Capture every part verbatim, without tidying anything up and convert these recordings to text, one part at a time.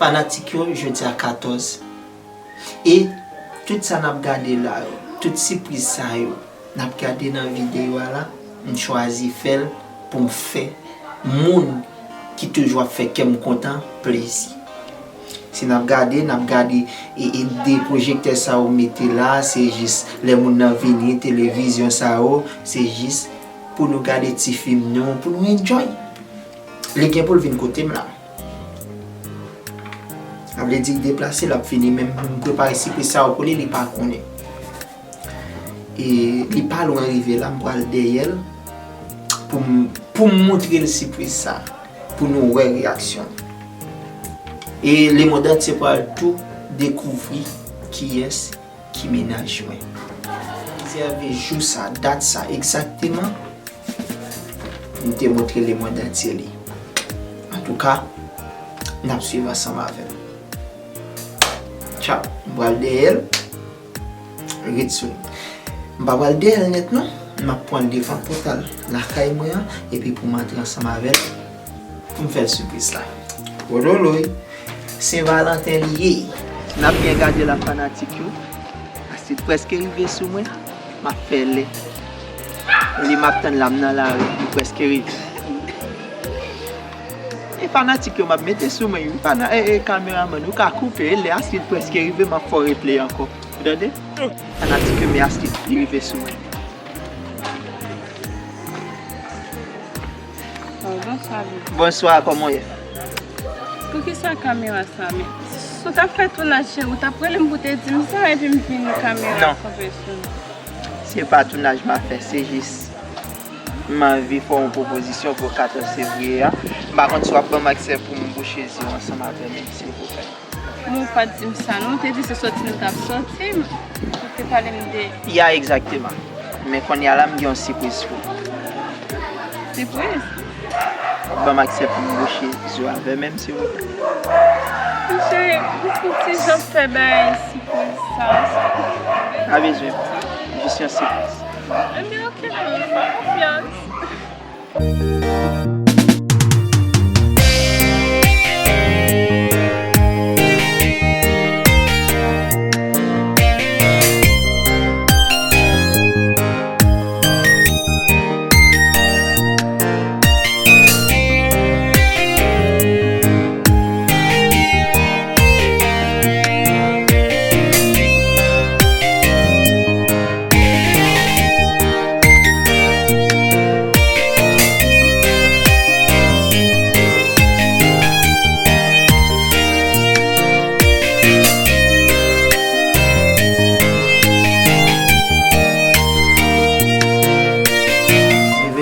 Fanatik yo, jodi a katòz. E tout sa n ap gade la yo, tout sipriz sa yo, n ap gade nan videyo a la, m chwazi fè l pou m fè moun ki toujou ap fè kè m kontan plezi. Si n ap gade, n ap gade e, e de pwojektè sa yo mete la, se jis lè moun nan vini, televizyon sa yo, se jis pou nou gade ti fim nou, pou nou enjoy. Li gen pou l vin kote m la. Sa vle di l deplase, l ap vini, men m prepare sipriz sa yo pou li, li pa konnen. E li pa lwen rive la, m pral dèyè l pou m, pou m montre l sipriz sa, pou nou wè reyaksyon l. E lemonn antye pral tou dekouvri kiyès ki mennaj mwen. Rezève jou sa, dat sa egzakteman, m te montre lemonn antye li. Antouka, n ap swiv ansanm avè m. Tchaw, m pral dèyè l. Ret sou li. M pa pral dèyè l nèt non. M ap pran l devan pòtal lakay mwen an, epi pou m antre ansanm avè l, pou m fè l sipriz la. Wololoy, Sen Valanten li ye. N ap byen gade la fanatik yo. Astrid prèske rive sou mwen. M ap fè lè. Li m ap tann la, m nan lari, li prèske rive. E fanatik yo m ap mete sou mwen, wi. Fana-, e, e, kameramann, ou ka koupe, e lè Astrid prèske rive, m ap fè w replay ankò. Ou tande? Fanatik yo, men Astrid rive sou mwen. Oh, bonswa, bebe. Bonswa, kòman w ye? Poukisa kamera sa, men? Si w t ap fè tounaj, cheri, ou t ap rele m pou te di m sa, epi m vin kamera kanpe sou nou. Se pa tounaj m ap fè, se jis m anvi fè w yon pwopozisyon pou katòz fevriye a. M pa konn si w ap ban m aksè pou m bouche zye w ansanm avè m, silvouplè. Men ou pa t di m sa non, ou te di se sòti nou t ap sòti, ou te pale m de... Ya, egzakteman. Men kounye a la, m gen yon sipriz pou ou. Sipriz? W ap ban m aksè pou m bouche zye w avè m, silvouplè? Cheri, pou ti jan fè bay sipriz sa. Pa bezwen pou sa. Jis yon sipriz. Ebyen, oke, non, fè konfyans.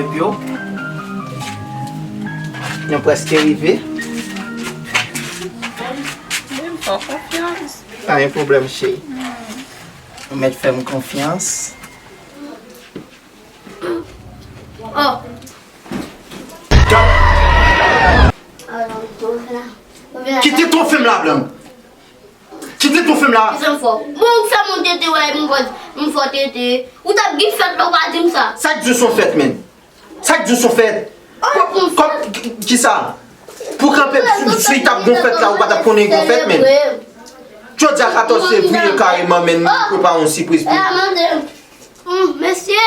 Leve pye w. Nou prèske rive. Wi, m fè w konfyans. Pa gen pwoblèm, cheri. Ou mèt fè m konfyans. Oh. Kite twofim la, blan. Kite twofim la. Kisa m fè w? Bon, ou fè m yon tete, wè, m fò, m fò tete. Ou t ap gen fèt la, ou pa di m sa. Sa k di w se yon fèt, menm? Sa k di w se yon fèt? Kòm, kòm, ki, kisa? Pou kanpe sou, si t ap gon fèt la, ou pa t ap konnen gon fèt, menm. Jodi a katòz fevriye kareman, menm, nou prepare yon sipriz pou... Mesye.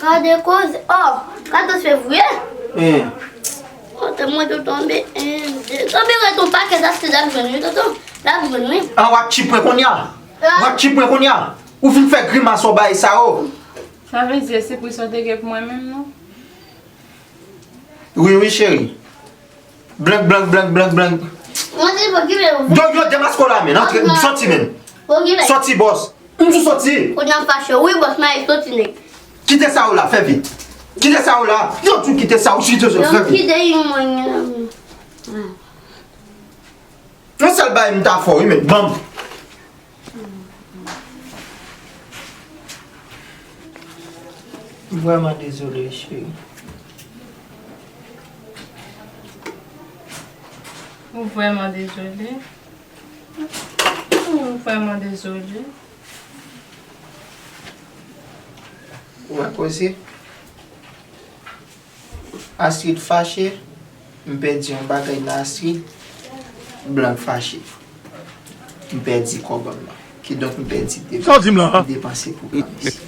Gade koze. Oh, katòz fevriye. Kote mwen tou tonbe? Tonbe ret yon pakèt aste l ap jwenn wi, tonton. L ap jwenn wi. An w ap tchipwen kounye a? W ap tchipwen kounye a? Ou fin fè grimas w bay sa yo. Sa vle di se pou sa w te gen pou mwen menm non? Wi, wi, cheri. Blank, blank, blank, blank, blank. Mwen se pou ki vle. Donk yo demaske w la, men. Antre, sòti, men. Sòti, bòs. M di w sòti. Kounye a m fache. Wi, bòs, m ale sòti, nèg. Kite sa yo la, fè vit. Kite sa yo la. Yo di w kite sa yo, chita sòti, fè vit. Kite yon mwen. Yon sèl bagay m ta fè w, wi, men. Banm. M vrèman dezole, cheri. Ou vrèman dezole. Ou vrèman dezole. Ou wè koze? Astrid fache, m pèdi yon bagay nan Astrid. Blank fache. M pèdi kòb an m nan. Kidonk m pèdi depanse. Sa w di m la? Depanse pou Gramis.